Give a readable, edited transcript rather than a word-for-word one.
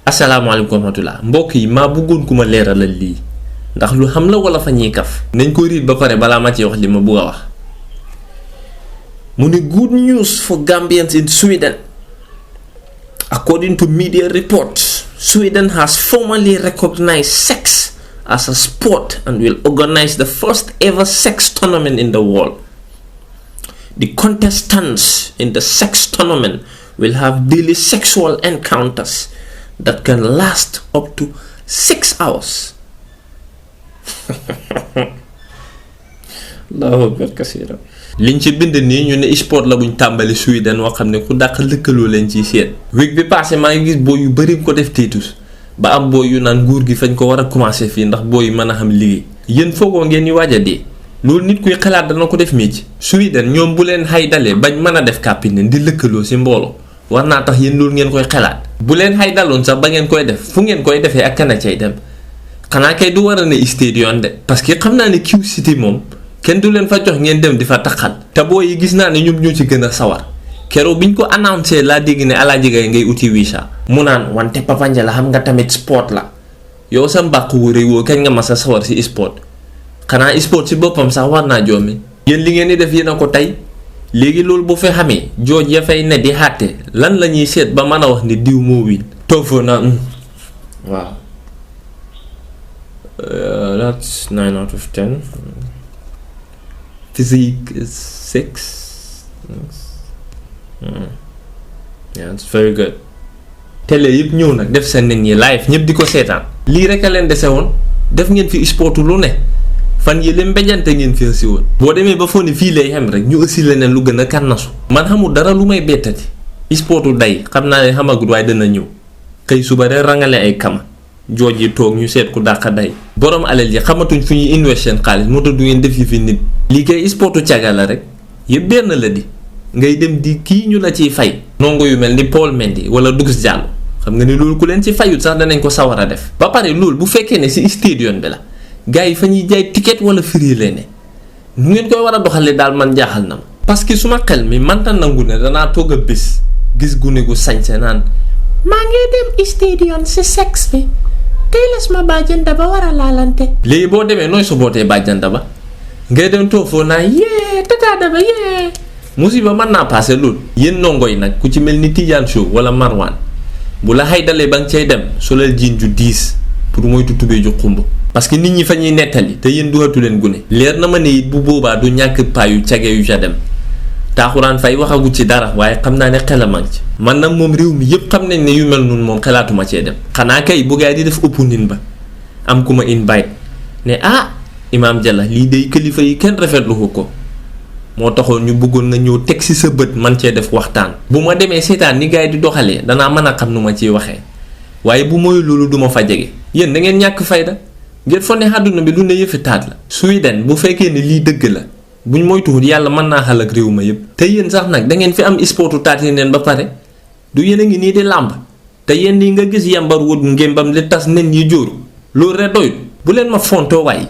asalaamaaleykum wa rahmatulah mbokk yi maa bëggoon ku ma leeralal lii ndax lu xam la wala fa ñuy kaf nañ ko riit ba pare balaa ma ci wax li ma bëgg a wax mu ne good news for Gambians in Sweden. According to media reports, Sweden has formally recognized sex as a sport and will organize the first ever sex tournament in the world. The contestants in the sex tournament will have daily sexual encounters that can last up to 6 hours. Allahu Akbar kasira. liñ ci bind nii ñu ne sport la buñ tàmbali Sweden wax xam ne ku dàq lëkkaloo leen ciy seet. week bi passé maa ngi gis booy yu bëri ko def tiitus ba am booy yu naan nguur gi fañ ko war a commencé fii ndax booy yi mën a xam liggéey. yéen foogoo ngeen ñu waaj a dee loolu nit kuy xalaat dana ko def métier. Sweden ñoom bu leen xay dalee bañ mën a def kàppine di lëkkaloo si mbooloo war naa tax yéen loolu ngeen koy xalaat. bu leen xay daloon sax ba ngeen koy def fu ngeen koy defee ak kana cay dem xanaa kay du war a ne stadion de parce que xam naa ne Q City moom kenn du leen fa jox ngeen dem di fa taxal te boo yi gis naa ne ñoom ñoo ci gën a sawar keroog biñ ko annoncé laa dégg ne Alaaji Gaye ngay uti visa mu naan wante Papa Njalah xam nga tamit sport la yow sa mbàq wu rëy woo kañ nga mas a sawar si sport xanaa sport si boppam sax war naa joomi yéen li ngeen di def yéen a ko tey léegi loolu bu fa xamee jooj ya fay ne di xàtte lan la ñuy seet ba mën a wax ni diw moo win toog foo naa waaw that's 9 out of 10. Physique is 6. Yeah, it's very good. Télé yëpp ñëw nag def seen nit ñi live ñëpp di ko seetaan lii rek a leen dese woon def ngeen fi sportu lu ne fan yi leen mbéjante ngeen fi si woon boo demee ba foo ni fii lay xem rek ñu aussi leneen lu gën a kànnasu man xamul dara lu may bettati sportu day xam naa ne xamagut waaye dana ñëw xëy suba rek rangale ay kama jooj yi toog ñu seet ku dàq day borom alal yi xamatuñ fu ñuy invest seen xaalis moo tax du ngeen def yi fi nit lii kay sportu caga la rek yëpp benn la di ngay dem di kii ñu la ciy fay nongo yu mel ni Paul Mendy wala Douglas Diallo xam nga ni loolu ku leen ci fayut sax danañ ko sawar a def ba pare loolu bu fekkee ne si stadion bi la gars yi fa ñuy jaay ticket wala free lay ne nu ngeen koy war a doxalee daal man jaaxal na ma parce que suma xel mi manta nangu ne danaa toog a bés gis gune gu sañse naan maa ngi dem stadion si sexe bi tey les ma bàjjanta ba war a laalante léegi boo demee nooy sobootee bàjjanta ba ngay dem toog foo naa yee tataada ba yee musiba mën naa passé loolu yéen ndongo yi nag ku ci mel ni Tidiane Show wala Marwan bu la xay dalee ba nga cay dem solal jiin ju diis pour moytu tubee ju xumb parce que nit ñi fa ñuy nettali te yéen duhatu leen gune leer na ma ne it bu boobaa du ñàkk paa yu cage yu ca dem taaxuraan fay waxagu ci dara waaye xam naa ne xelamang ci man nag moom réew mi yëpp xam nañ ne yu mel noonu moom xelaatuma cee dem xanaa kay bu gaa di def opening ba am ku ma invite ne Imaam Jalla lii day kilifa yi kenn rafetlu ko moo taxoon ñu bëggoon nga ñëw teg ci sa bët man cee def waxtaan bu ma demee seetaan ni gaa yi di doxalee danaa mën a xam nu ma ciy waxee waaye bu mooy loolu duma fa jege yéen da ngeen ñàkk fayda ngeen fo ne àdduna bi lu ne yëfi taat la Sweden bu fekkee ne lii dëgg la buñ moytuwul yàlla mën naa xal ak réew ma yëpp te yéen sax nag da ngeen fi am sportu taat yi neen ba pare du yéen a ngi nii di làmb te yéen yi nga gis yambar wut ngémbam li tas nen yi jóoru loolu rek doyut bu leen ma fontoo waay